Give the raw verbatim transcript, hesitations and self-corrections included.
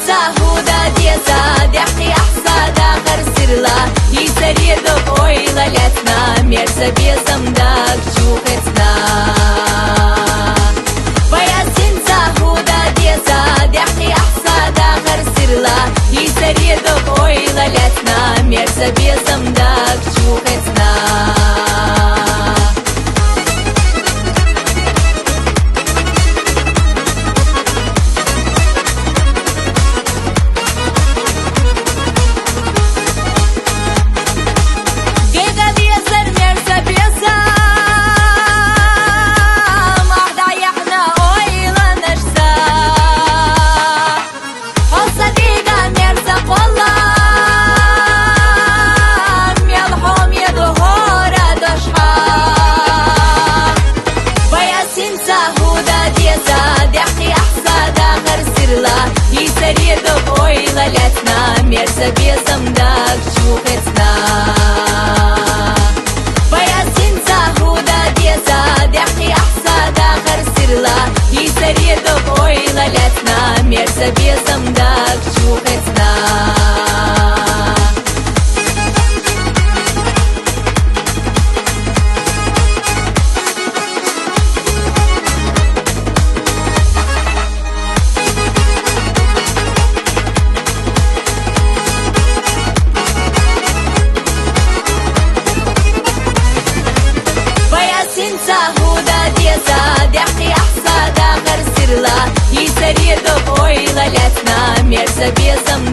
Сагьуда деза, дяхъи ахсада гъарсирла, и сари дог ойла лятна, мерза безам даг чухецна. Ваясин сагьуда деза, дяхъи ахсада гъарсирла, и сари дог ойла лятна, мерза безам даг чухецна. Бега везар мерза безам, агь, даяхъна ойла нашса. Гьалса бега мерза къвалла, мел гьамиду гьора дашха. Ваясин сагьуда деза, дяхъи ахсада гъарсирла, и сари дог ойла лятна, мерза безам даг чухецна. Ваясин сагьуда деза, дяхъи ахсада гъарсирла, и сари дог ойла лятна, мерза безам даг чухецна. Ваясин сагьуда деза, дяхъи ахсада гъарсирла, и сари дог ойла лятна, мерза безам